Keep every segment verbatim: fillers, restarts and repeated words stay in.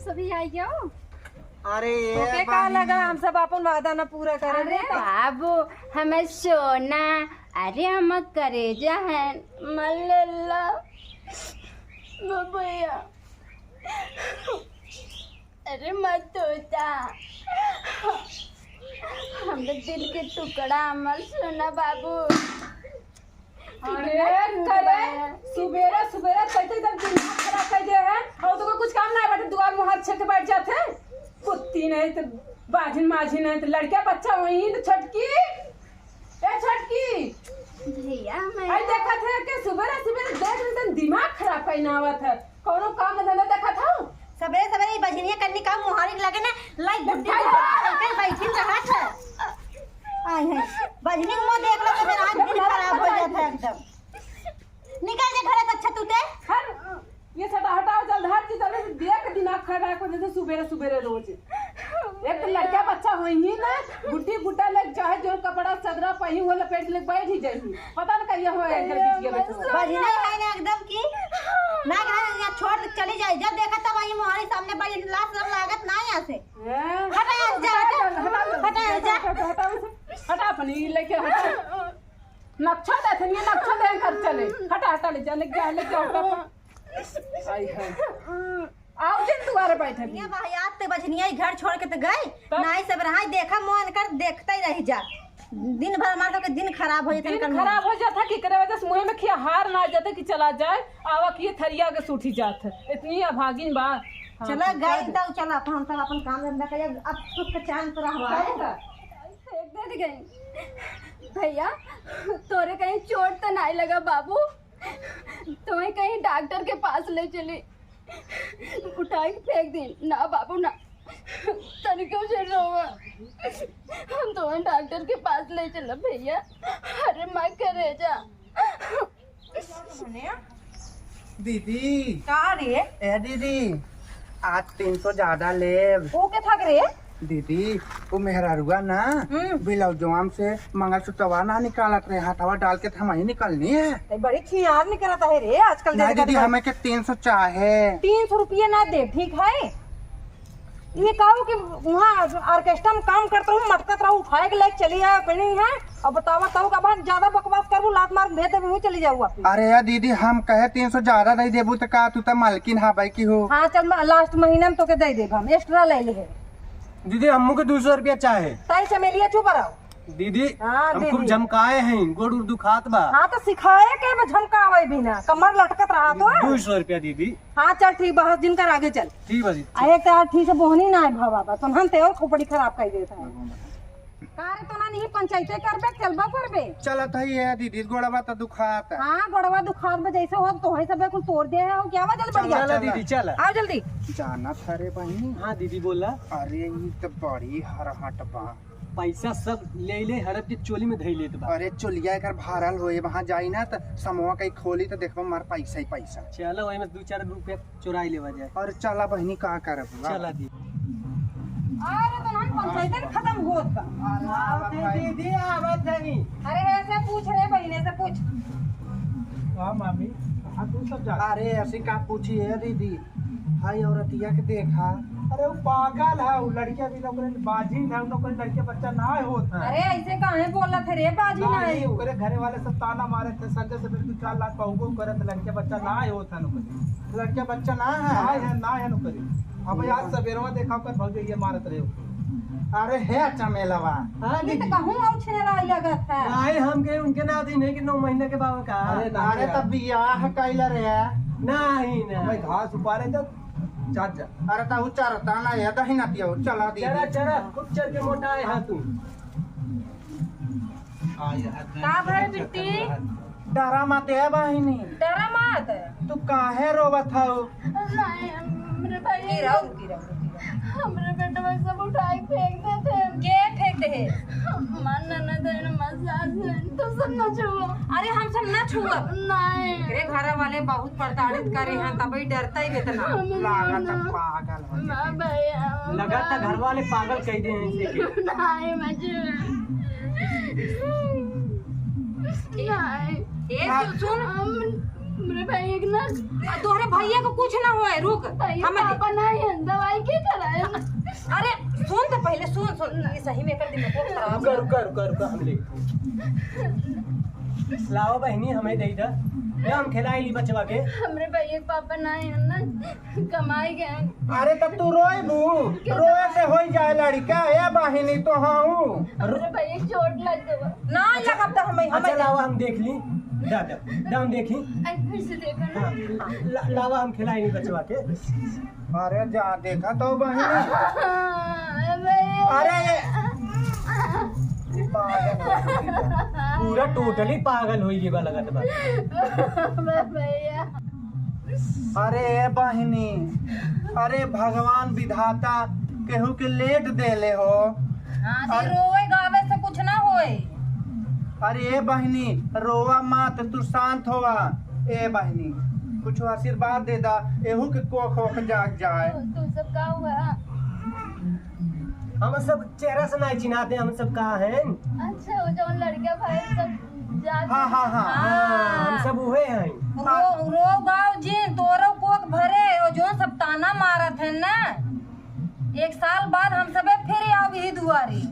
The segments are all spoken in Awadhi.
सभी आइयो। अरे ये तोके का बहिनी। लगा, हम सब अपन वादा ना पूरा करे अरे रे? बाबू, हमें सोना, अरे हम करेजा है, मल्ला, बबैया। अरे मत होता, हम दिल के टुकड़ा, मत सोना बाबू। अरे करे, सुबेरे सुबेरे कैसे एकदम दिमाग खराब कर दे है। और तो कुछ काम ना बाटे, दुआर मुहार छेक बैठ जाते। कुत्ती नहीं तो बाझिन माझिन नहीं तो लड़का बच्चा वही तो छोटकी। ए छोटकी। भैया, मैं आई देखत है कि सुबेरे सुबेरे देख एकदम दिमाग खराब करना आवत है। कौनो काम धंधा देखत हो? सबेरे सबेरे ई बझिनिया कन्नी का मुहारी लगे ना, लाई गुड्डी गुड्डी करके बैठी रहत है। आई है, बझिनी के मुंह देख लो तो फिर आज दिन खराब हो जाता है एकदम। निकल जा घर से, अच्छा तू ते। हट, ये सटा हटाओ, जल्द हट की जल्दी से देख दिमाग खराब कर देते सुबेरे सुबेरे रोज। एक तो लड़का बच्चा होई ही ना, गुड्डी गुड्डा ले चाहे जो कपड़ा सदरा पही हो लपेट ले बैठ ही जाई। पता न कहिया हो इधर बीच गया बच्चा। बझिनी है ना एकदम की। ना घर यहाँ छोड़ के चली जाए। जब देखा तब वही मोहारी सामने बड़ी लाज शरम लागत ना यहाँ से। हैं? हटा यहाँ से जा, हटा। हटा यहाँ से जा। हटा, हटा, हटा, हटा, हटा अपनी लेके हटा। नक्शा दे, थनिया नक्शा दे कर चले। हटा, हटा, ले जा, ले जा, ले जा, हटा। आई है। आओ जिन दुआरे बैठे भी। ये भाई, आज ते बझनिया ही घर छोड़ के तो गए। तब? नाई सब रहा, देखा मोहन कर देखते ही रह जा। दिन भर हमार सबके दिन खराब हो जाता दिन है, खराब हो जाता, कि करे वजह से मुँह में खिया हार ना आ जाता कि चला जाए, आवा कि ये थरिया के सूठी जात है। इतनी अभागिन बा। हाँ, चला तो गए कर दे। तो चला, अपन हम सब अपन काम धंधा करिए, अब सुख के चैन से रहवा है। कर दे। फेंक दे गई। भैया, तोरे कहीं चोट तो नहीं लगा बाबू? तुम्हें कहीं डॉक्टर के पास ले चली, उठा के फेंक दी। ना बाबू ना, तनिको से रोवा, हम तुम्हें डॉक्टर के पास ले चला भैया। अरे माँ करेजा। दीदी। का रे? ए दीदी, आज तीन सौ ज्यादा लेब। वो के था रे? दीदी, वो मेहरारुआ ना, हम्म। ब्लाउजवा में से मंगलसूत्रवा ना निकालत रहे, हाथवा डाल के तो हम ही निकलनी है। ते बड़ी छियार निकलत है रे आजकल। नहीं दीदी, हमें के तीन सौ चाहे। तीन सौ रुपये ना दे, ठीक है? ये कहू कि वहाँ ऑर्केस्ट्रा में काम करत रहू, मटकत रहू, उठाए के लेके चली आए, कहीं है। अब बतावा, तहू का बाद ज्यादा बकवास करबू, लात मार भेज देबे, वहीं चली जाऊ वापिस। अरे यार दीदी, हम कहे तीन सौ ज्यादा दे देबू तो का तू तो मालकिन हा भाई की हो। हाँ चल, म-, लास्ट महीना में तोके दे देब हम, एक्स्ट्रा ले लिए। दीदी, हमू के दो सौ रुपया चाहे। ताई चमेलिया चुप रहो। दीदी, हाँ, हम खूब दीदी। झमकाए हैं, गोड़ उड़ दुखात बा। हाँ तो सिखाए के बा झमकावे भी ना, कमर लटकत रहा तो। दो सौ रुपया दीदी। हाँ चल ठीक बा, जिनकर आगे चल। ठीक बा दीदी। आ एक तो यार ठीक से बोहनी ना है भवा बा, तो हम ते और खोपड़ी खराब कर देता है। का रे, तो ना नहीं पंचायते करबे, चलबा करबे। चलत है ये दीदी, गोड़वा तो दुखात है। हाँ, गोड़वा दुखात बा, जैसे हो तो है सब कुल तोड़ दे है, हो क्या बा, जल्दी चला, बढ़िया। चला दीदी, चला। आओ जल्दी। जाना था रे बहिनी। हाँ दीदी, बोला। अरे, ई तो बड़ी हरहट बा। पैसा सब ले ले, हड़प के चोली में धई लेत बा। अरे, चोलिया एकर भरल होए, वहाँ जाई ना त समूह कहीं खोली त देखबा मार पैसा ही पैसा। चलो, वही में दो चार रुपया चुराई लेवा जाए। अरे चला बहिनी, का करब? चला दी। अरे तो नान पंचायतन खत्म होत बा। अरे दीदी, आवत हनी। अरे ऐसे पूछ रे बहिने से पूछ। वाह मामी, हाँ तू सब जा। अरे ऐसे का पूछी है दीदी, हाय औरतिया के देखा। अरे वो पागल है, वो लड़किया भी नौकरी बाजिन है, नौकरी लड़के बच्चा ना होत है। अरे ऐसे काहे बोलत है रे, बाजिन ना है। ओकरे घरे वाले सब ताना मारे थे, संजय से बिल्कुल चार लाख पाऊगो करत, लड़के बच्चा ना होत है नौकरी। लड़के बच्चा ना है? ना है, ना है नौकरी। अब आज सवेरवा देखा ओकर भौजी ये मारत रहे। अरे हे चमेलवा। हाँ ये तो दीदी। कहूँ और छेना लगत है। नहीं, हम के उनके ना दिन है कि नौ महीने के बाबा का। अरे नहीं अरे यार। तब बियाह कैला रे। नहीं, नहीं। भाई घास उपारे तो चल जा। अरे ता उचरता ना है, दही ना पियो, चला दी। चला, चला, खूब चल के मोटा है, हाँ तू। का भय बिट्टी? डरा मत ए बहिनी। डरा मत। तू काहे रोवत हऊ? नहीं, हमरे भैया। की रहू, की रहू, की रहू। हमरे बेटवा सब उठाए फेंक देते हैं। के फेंक दे है? हमार ननद है, हमार सास है, तो सब ना छुओ। अरे हम सब ना छुअब। नहीं। तेरे घर वाले बहुत प्रताड़ित करे हैं, तबही डरता ही इतना। हम लागत ना। पागल हो ना गए। भैया, लगा था घर वाले पागल कह दे हैं इनसे के। नहीं, मत छुओ। नहीं। ए, सु-, सुन। हम, हमरे भाई, एक ना। आ, तोहरे भैया को कुछ ना होए, रुक। भाई, हम पापा नहीं है, दवाई के कराए? अरे, सुन तो पहले, सुन, सुन, ये सही में एकर दिमाग खराब है। रुका, रुका, रुका, रुका, हम ले। लाओ बहनी, हमें दे दे। ले, हम खिलाई ली बचवा के। हमरे भैया के पापा नहीं है ना, कमाई गए। अरे, तब तू रोए बू, रोए से होई जाए लड़का, ए बहिनी तो हूँ। हमरे भैया के चोट लग गवा। ना लगब तो हम, हम अच्छा, लावा, हम देख ली। दा, दा, दा, हम देखी। आई, फिर से देखा ना। हाँ, ला-, लावा, हम खिलाई नहीं बचवा के। अरे, जा देखा तो बहिनी। हाँ, भैया। अरे, ये पागल हो गई है। पूरा totally पागल हो गई बा, लगत बा। भैया। अरे ए बहिनी, अरे भगवान विधाता केहू के लेट देले हो। हाँ, से अरे रोए गावे से कुछ ना होए। अरे ए बहिनी, रोवा मत, तू शांत होवा। ए बहिनी, कुछ आशीर्वाद दे दा, एहू के कोख ओख जाग जाए। तू, तू सब का हुआ? हम सब चेहरा से नहीं चिन्हाते, हम सब का हैं? अच्छा, वो जौन लड़का भाई सब जात हाँ, हाँ, हाँ। हाँ, हम सब उहे हैं। रो, रो गाँव जी, तोरो कोख भरे, वो जौन सब ताना मारत है ना, एक साल बाद हम सबे फिर आओ यही दुआरे।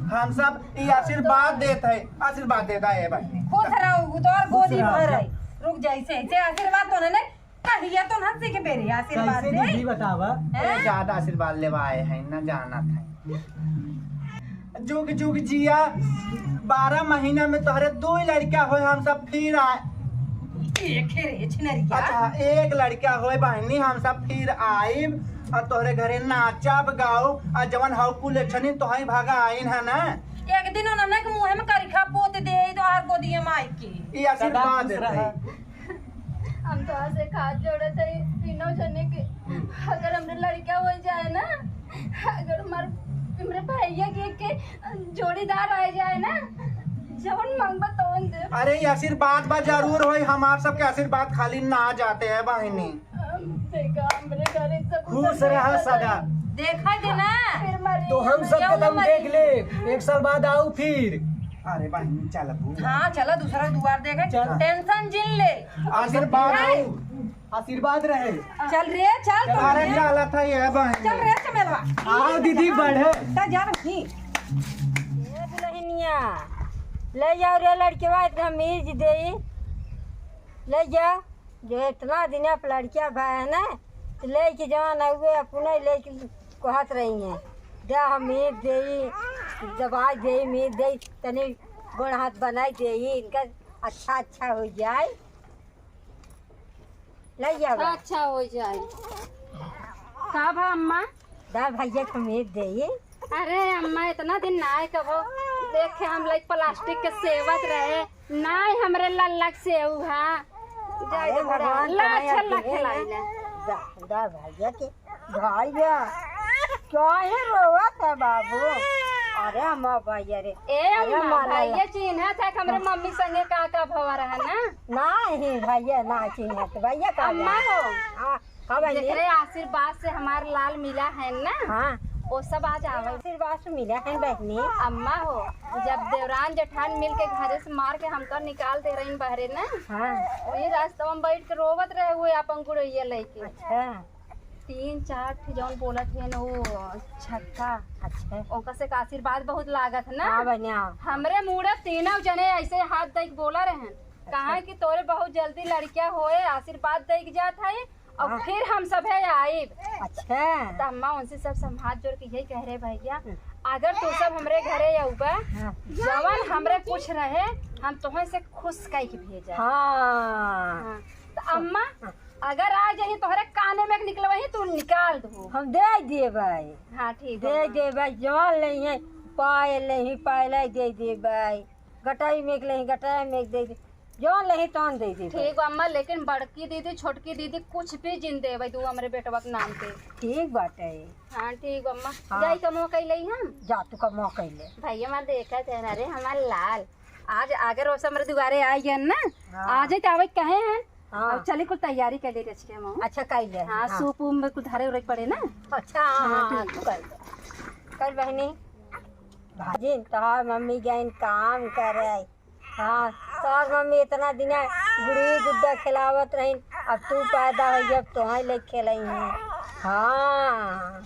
हम सब ई आशीर्वाद देत है, आशीर्वाद देत है भाई। खुश रहो, तोर खुश गोदी रहो। भर है। रुक जा, ऐसे, ऐसे आशीर्वाद तो नहीं, कहिया तो ना सीख बेरे आशीर्वाद कैसे दे। दीदी बतावा? हैं? ज्यादा आशीर्वाद लेवा आए हैं ना, जानत है। जुग जुग जिया, बारह महीना में तोहरे दो ही लड़का होए, हम सब फिर आए। एक है रे छिनरिया। अच्छा, एक लड़का होए बहनी, हम सब फिर आइब और तोहरे घरे नाचब गाओ और जवन हौ कुल छनी तोहई भगा आइन है ना। एक दिन उन्होंने के मुँह में करिखा पोत दे तो आर गोदिया में आई के। ये आशीर्वाद सदा खुश रहा। है। हम तो आज एक हाथ जोड़त है तीनों जने के, अगर हमरे लड़का हो जाए ना, अगर हमार, हमरे भैया के, के जोड़ीदार आ जाए ना, जवन मांगबा तवन दे। अरे, ये आशीर्वाद बा जरूर होई, हमार सबके आशीर्वाद खाली ना जाते हैं बहिनी। हम देखा, हमरे घरे सब खुश रहा सदा। देखा के ना। फिर मरी तो हम सब कदम देख ले, एक साल बाद आओ फिर। अरे बहिनी, चल अब। हाँ, चला दूसरा दुआर देखे। चल। Tension जिन ले। आशीर्वाद नहीं। आशीर्वाद रहे। चल रे, चल तो अरे रे। चला था ये बहन। चल रे चमेलवा। आओ दीदी, बढ़े। ता जा रही। ये दुल्हनिया, ले जाओ रे लड़केवा, इतना मीज देई। ले जा, जो इतना दिन आप लड़किया भाई है ना, तो लेके जवान हुए अपने लेके कहत रही हैं, जा हम मीज देई, दवाई देई, मीज देई, तनी गोड़ हाथ बनाई देई, इनका अच्छा अच्छा हो जाए। ले जावा। अच्छा हो जाए। का भा अम्मा? दा भैया के मीज देई। अरे अम्मा, इतना दिन ना आए कबो, देखे हम लाइक plastic के सेवत रहे, ना आए हमरे लल्ला के सेव हा। जाए अरे दे बड़ा, भगवान ला, तुम्हें अच्छा ला अकेले खिलाई में ला। दा, दा भैया के भैया, काहे रोवत है बाबू? अरे हमार भैया रे। ए अरे अम्मा, हमार भैया लल्ला। चिन्हत है कि हमरे हाँ। मम्मी संगे का का भवा रहा ना? नहीं भैया, ना चिन्हत भैया का अम्मा बा? हो। हाँ, का बहिनी? जेकरे आशीर्वाद से हमार लाल मिला है ना, हाँ। वो सब आज आवे। आशीर्वाद से मिला है बहिनी। अम्मा हो, जब देवरान जेठान मिल के घरे से मार के हमका निकाल दे रही बहरे ना, हाँ। वही रास्ता में बैठ के रोवत रहे हुए अपन गुड़ैया लेके। अच्छा। तीन चार ठे जौन बोलत है ना, वो छक्का। अच्छा। ओकर से का आशीर्वाद बहुत लागत ना। हाँ बहिनी, हाँ। हमरे मुड़े तीनों जने ऐसे हाथ दे के बोला रहन, अच्छा। कहा कि तोरे बहुत जल्दी लड़किया होए, आशीर्वाद दे के जात है, और हाँ। फिर हम सभे आइब। अच्छा। त अम्मा उनसे सब हम हाथ जोड़ के यही कह रहे भैया, हम्म। अगर तू सब हमरे घरे अउबा, हाँ। जवन हमरे कुछ रहे, हम तोहन से खुश कह के भेजा। हाँ। हाँ। त अम्मा, हाँ। अगर आ जाही तोहरे काने में निकलवाही, तू निकाल दो। हम दे देबै। हाँ, ठीक दे बा। देबै, जौन लेही, पायल लेही, पायल दे देबै, गटाई में लेही, गटाई में दे दे, जौन लेही तौन दे देबै। ठीक बा अम्मा, लेकिन बड़की दीदी, छोटकी दीदी कुछ भी जिन देबै, दू हमरे बेटवा के नाम पे। ठीक बाटे। हाँ, ठीक बा अम्मा। हाँ। जाई कमवा कई लई हम। जा तू कमवा कई ले। भैया हमार देखत है ना रे, हमार लाल। आज अगर वो हमरे दुआरे आई गन ना, हाँ। आज ही तो आवे कहे हैं। हाँ। अब चली कुल तैयारी कर ले रच के हम। अच्छा, कर ले। हाँ, हाँ। सूप उप में कुल धरे उरे पड़े ना। अच्छा, हाँ, हाँ, हाँ, ठीक। तू कर ले। कर बहिनी। भाजिन, तोहार मम्मी गइन काम करे। हाँ, और मम्मी इतना दिना गुड़ी गुड्डा खिलावत रही, अब तू पैदा हो, अब तोहई ले खेलई है। हाँ।